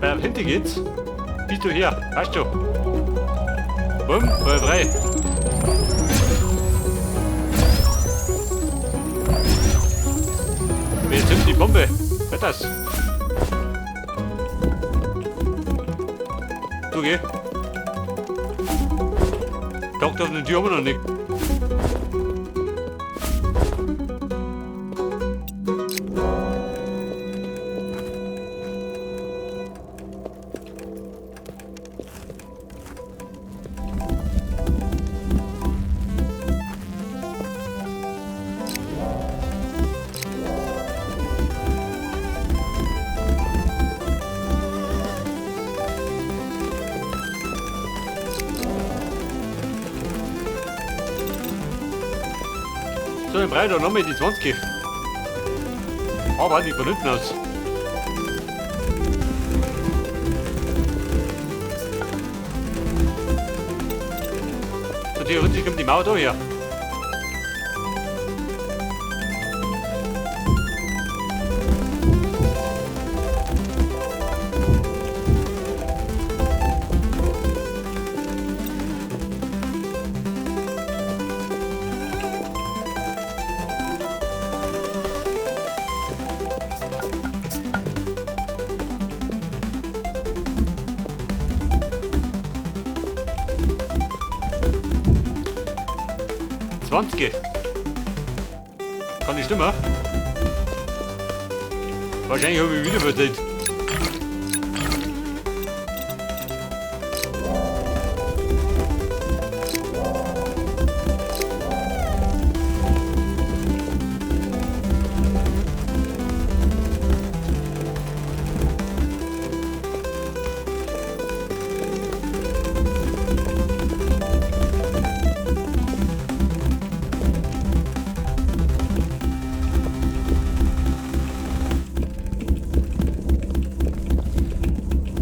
Bei am hinten geht's. Bist du hier? Weißt du? Bumm, voll frei. Wer zündet die Bombe? Wer das? Du geh. Taucht auf den Tür haben wir noch nicht. So, im Breiter nochmal die 20. Aber die von hinten aus. So, theoretisch kommt die Mauer da her. Kann nicht stimmen. Wahrscheinlich habe ich wieder verzählt.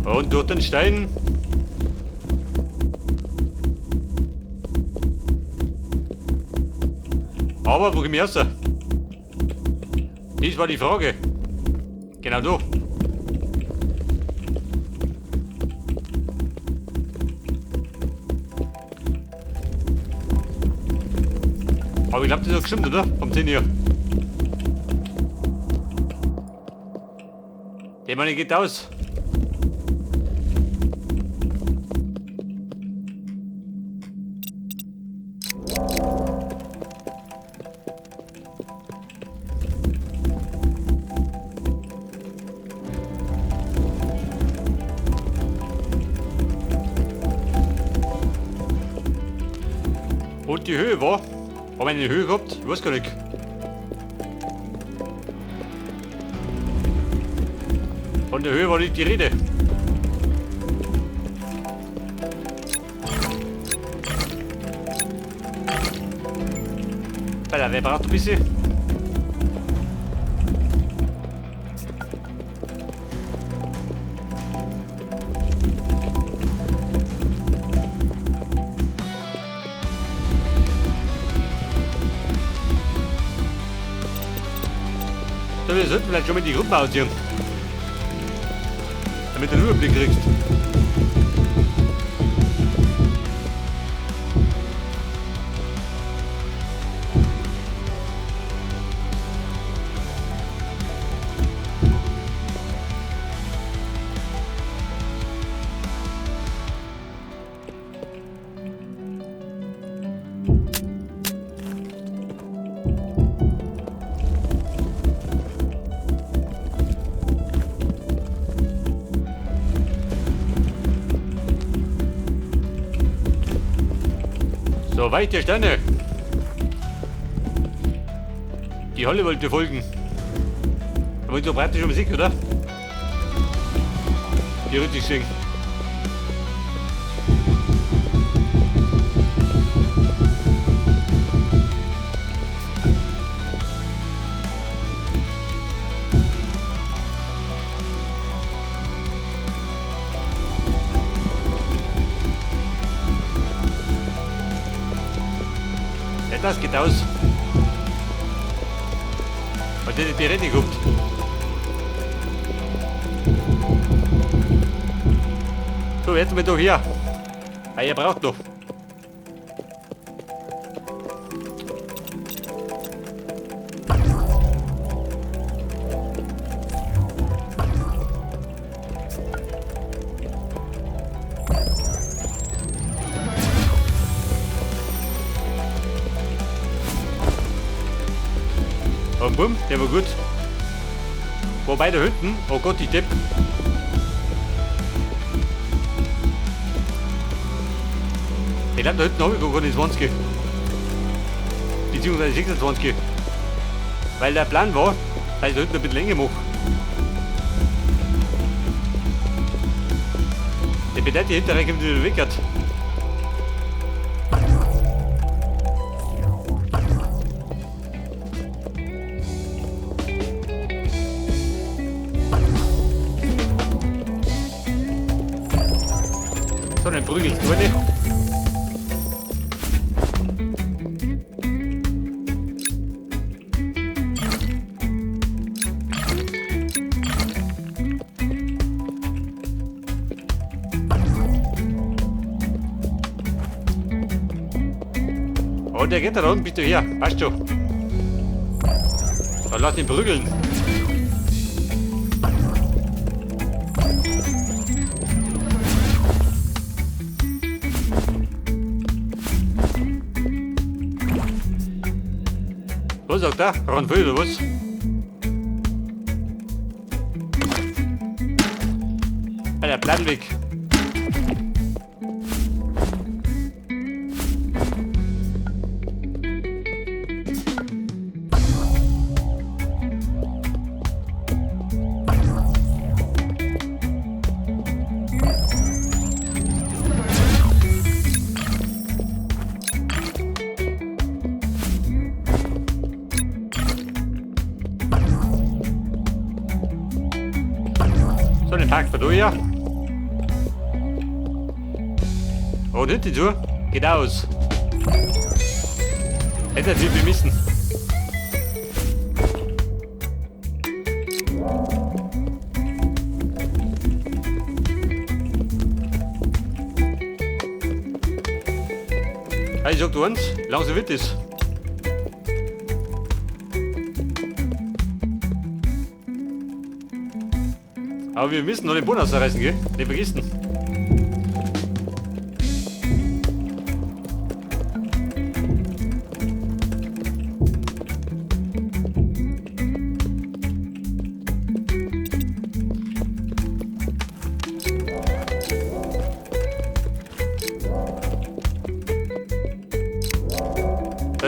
Und durch den Stein. Aber wo komm ich raus? Das war die Frage. Genau da. Aber ich glaube, das hat gestimmt, oder? Vom 10 hier. Der Mann geht aus. Und die Höhe war? Haben wir eine Höhe gehabt? Ich weiß gar nicht. Von der Höhe war nicht die Rede. Alter, wer braucht ein bisschen? So, wir sollten vielleicht schon mal die Gruppe ausziehen. Damit du einen Überblick kriegst. So, weite Sterne. Die Holle wollte folgen. Aber so praktische Musik, oder? Die richtig singen. Ja, das geht aus. Weil der die Rede kommt. So, jetzt mal da her. Ah, ihr braucht noch. Und bumm, der war gut. Wobei da hinten, oh Gott, die Depp. Ich glaube, da hinten habe ich gar keine 20. Beziehungsweise 26. Weil der Plan war, dass ich da hinten ein bisschen länger mache. Der bedeutet, hinterher kommt wieder weg. So, dann prügel ich durch. Oh, der geht da unten, bist du hier. Passt schon. Dann lass ihn prügeln. Was sagt der? Randvoll oder was? Alter, Platten weg. So, den Park wir ja. Und hinten zu, geht aus. Hätte viel bemissen. Ich sag du eins, langsam wird es. Aber wir müssen noch den Bonus erreichen, gell? Nicht vergessen.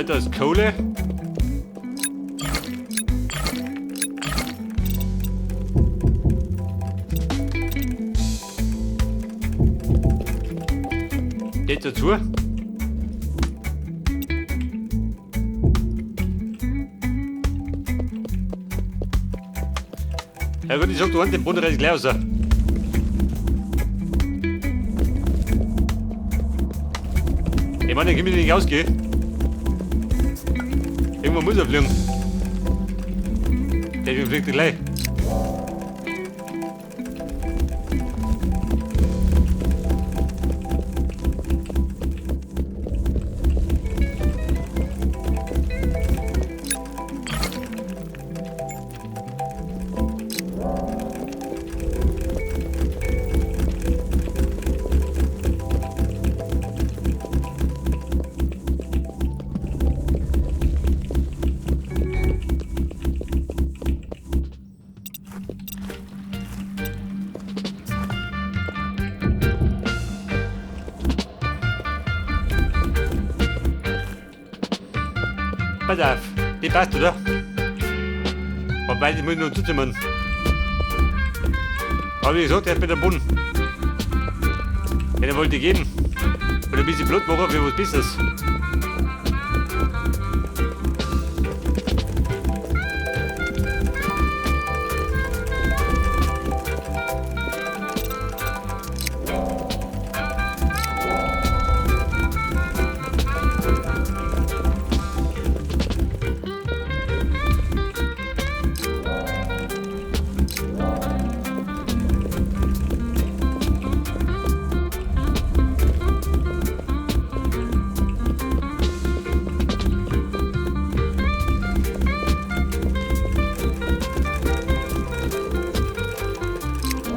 Da ist Kohle. Geht dazu. Ja gut, ich sag, du hast den Boden reiß gleich raus. Ich meine, dann kann ich nicht rausgehen. Irgendwann muss er fliegen. Der fliegt gleich. Pass auf, die passt, oder? Wobei, die muss ich noch zuzimmern. Aber wie gesagt, er ist bei der Boden. Den wollte ich geben. Oder ein bisschen Blut machen für was Besseres.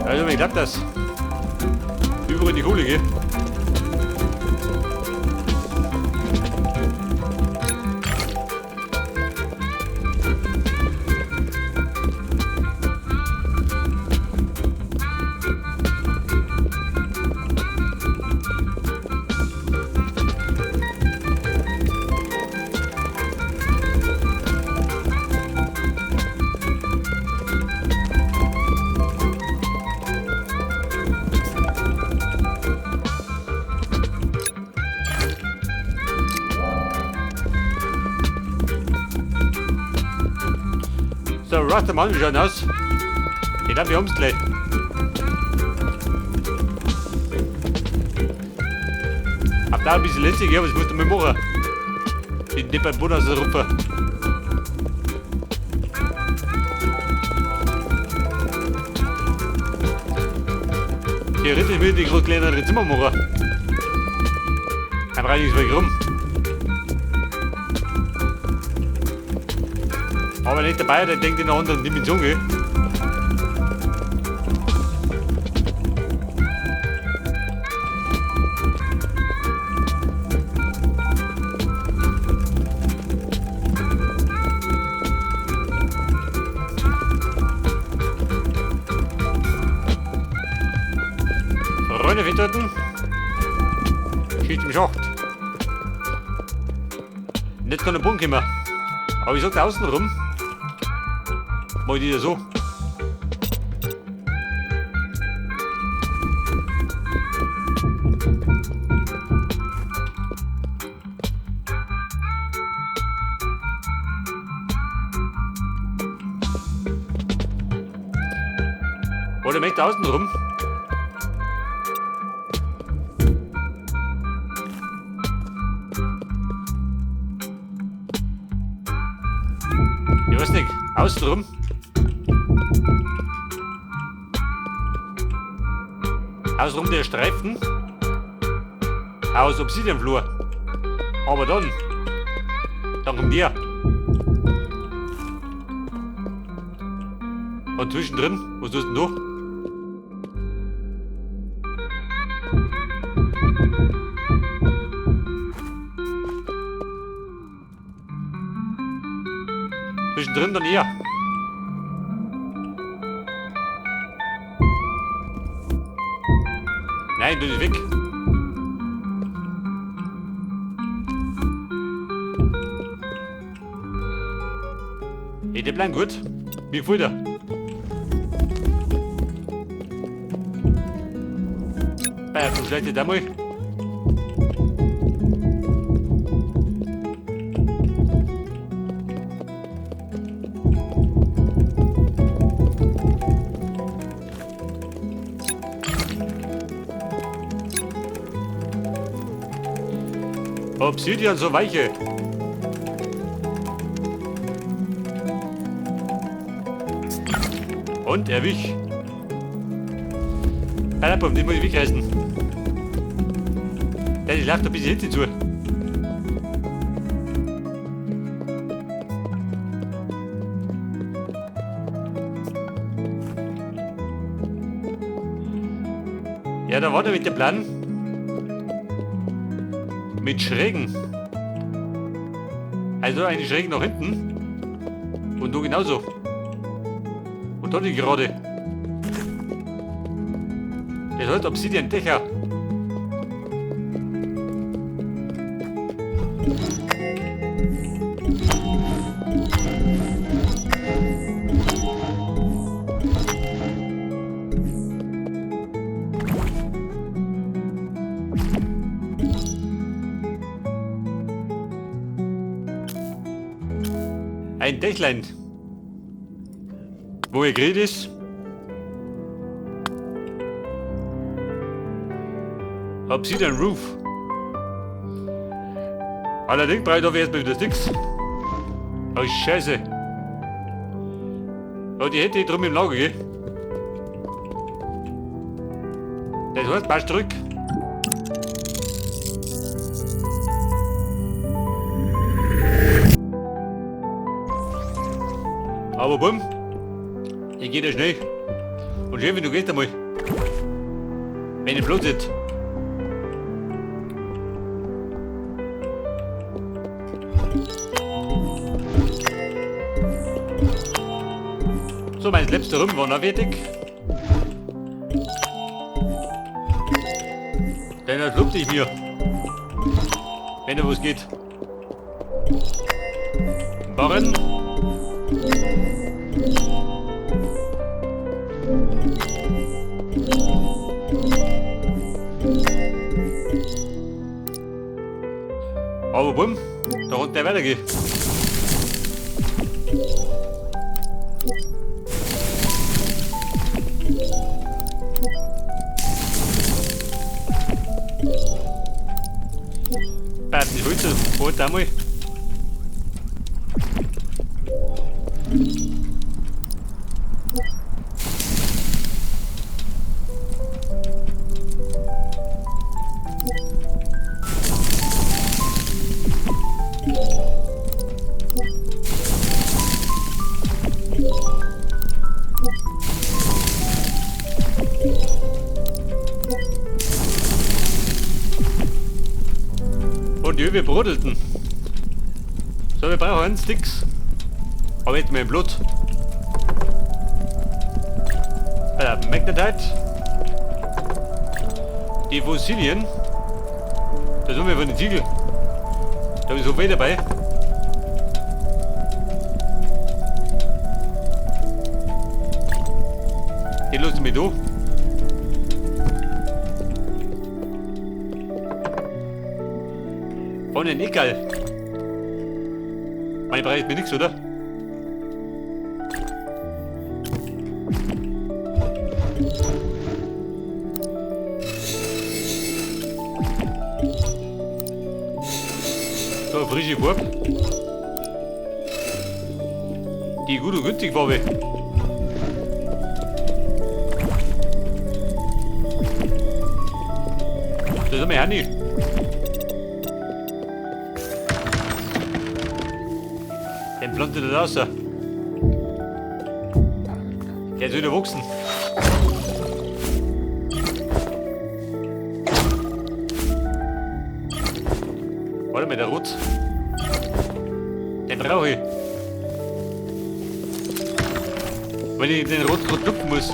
Also, mir klappt das. Überall die Kohle, gell? So, Rastermann, wie schaut denn aus? Ich glaube, wir haben's gleich. Hab da ein bisschen lässig, ja, was musst du mit machen? Ich nicht beim Boden ausrupfen. Theoretisch will ich die gerade kleinere Zimmer machen. Dann brauche ich nichts rum. Aber nicht dabei, der denkt in einer anderen Dimension, gell? Freunde, Winterten. Schießt im Schacht. Nicht kann der Boden kommen. Aber ich sag da außen rum. Mach ich die so. Oder möchte außen rum. Ich weiß nicht, außen rum. Außenrum der Streifen aus Obsidianflur. Aber dann kommt der. Und zwischendrin, was tust du denn da? Zwischendrin dann eher. Nein, du bist weg. Hey, der bleibt gut. Mir gefällt er. Vielleicht nicht einmal. Obsidian so weiche. Und er wich. Nein, den muss ich wegreißen. Der läuft ein bisschen Hitze zu. Ja, da war der mit dem Plan. Mit Schrägen. Also eine Schräge nach hinten. Und du genauso. Und dann die gerade. Der sollte Obsidian Dächer. Ein Dächlein. Wo ihr geredet ist. Obsidian Roof. Allerdings brauche ich da erstmal wieder Sticks. Oh Scheiße. Oh, die hätte ich drum im Lager, gell? Das heißt, passt zurück. Aber bumm, ich gehe da schnell. Und schön, wenn du gehst einmal. Wenn ich Blut sitzt. So, mein letzter Rum war noch fertig. Denn das lobt ich mir. Wenn da was geht. Barren. Aber bumm, da hat der weitergeht. Bad, die Holze, holt da mal. Und die wir brodelten. So, wir brauchen Sticks. Aber jetzt mehr Blut. Alter, Magnetite. Die Fossilien. Da sind wir von den Ziegel. Da habe ich so viel dabei. Die lassen mich da. Von den Egal. Meine brauche ich mir nichts, oder? So, frische Bub. Die gut und günstig Farbe. Das ist mein Handy. Den pflanzt er raus. Der ist wieder wachsen. Warte mal, der Rot. Den brauche ich. Wenn ich den Rot gerade lupfen muss.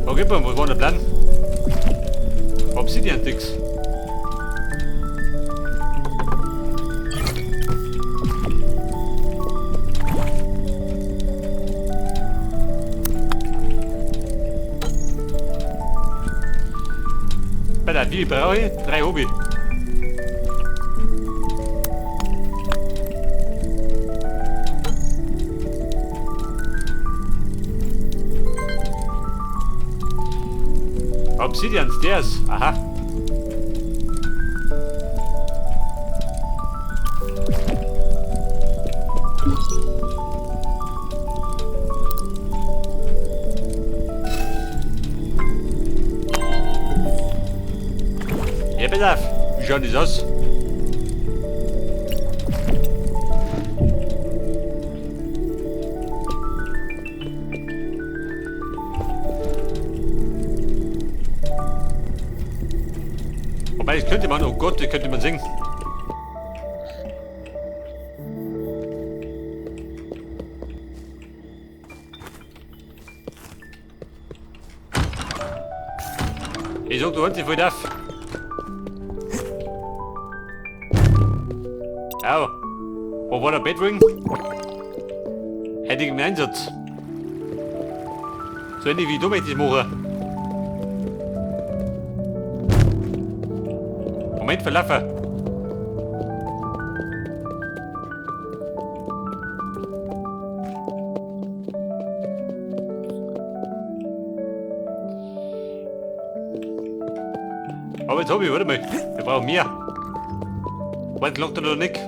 Okay, was war der Plan? Obsidian Sticks. Wie brauche ich? 3 Hobby. Obsidian Stairs. Aha. Ja, pass auf. Wie schaut das aus? Wobei, das könnte man, oh Gott, das könnte man singen. Ich sag, du holst dich voll auf. Au. Wo war der Bedring? Hätte ich im Einsatz. So ähnlich wie du möchtest machen. Moment, verlaufen. Aber jetzt hab ich, warte mal. Wir brauchen mehr. Warte, langt er noch nicht?